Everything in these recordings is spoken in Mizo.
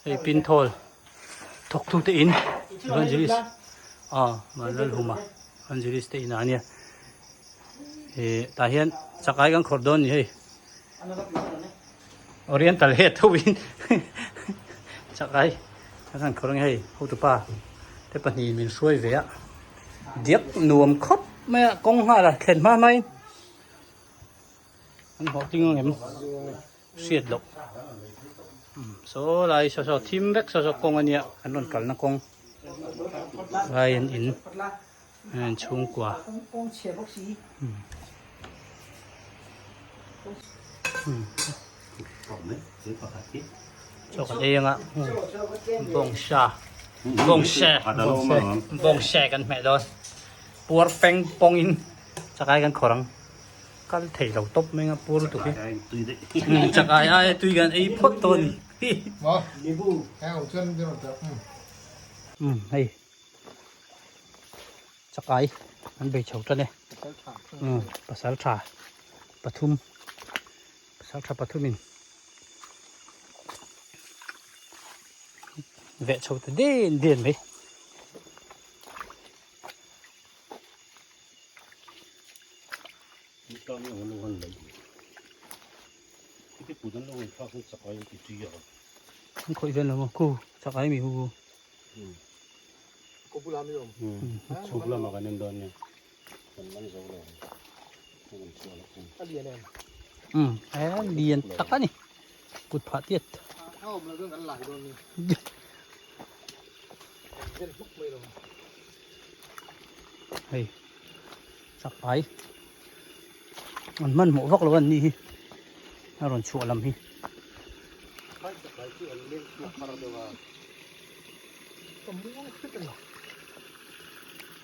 Hei Pinthawl thawktute in Evangelist ah Vanlalhuma Evangelist te inah ania eh tah hian chakai kan khawrh dawn a ni hei Oriental head ho in chakai kan han khawrh ang hei hotupa te pahnih min hruai ve a diak nuam khawp mai a kawng nghal a thlen hma hmain an hlawh ting ang em. Hriat loh saw lai saw saw thim vek saw saw kawng ania an rawn kalna kawng lai an in an chhungkua chaw kan ei anga bawngsa bawngsa bawngsa kan hmeh dawn puar peng pawngin chakai kan khawrh ang. Kal thei lo tawp mai nga pur lutuk hi. Chakai ai tui kan ei phawt tawh a ni. Hei chakai an bei chho tan e. Pasal tha pathum pasal tha pathumin veh chho ta den den mai. An khawih vel lo maw khu chakai mi hu Chhuk lamah kan en dawn nia kan man zo lo kan chhuah loh khan Um he lian tak a ni kut phah tiat hei chakai an hmanhmawh vak lo a ni hi a rawn chhuah lam hi.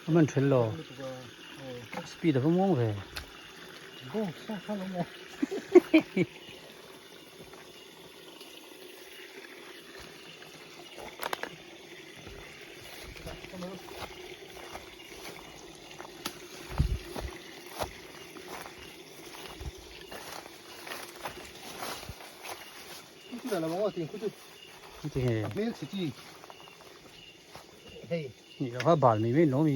A man then lo speed a va muang ve. Ni lo kha bal mai mai lo mi.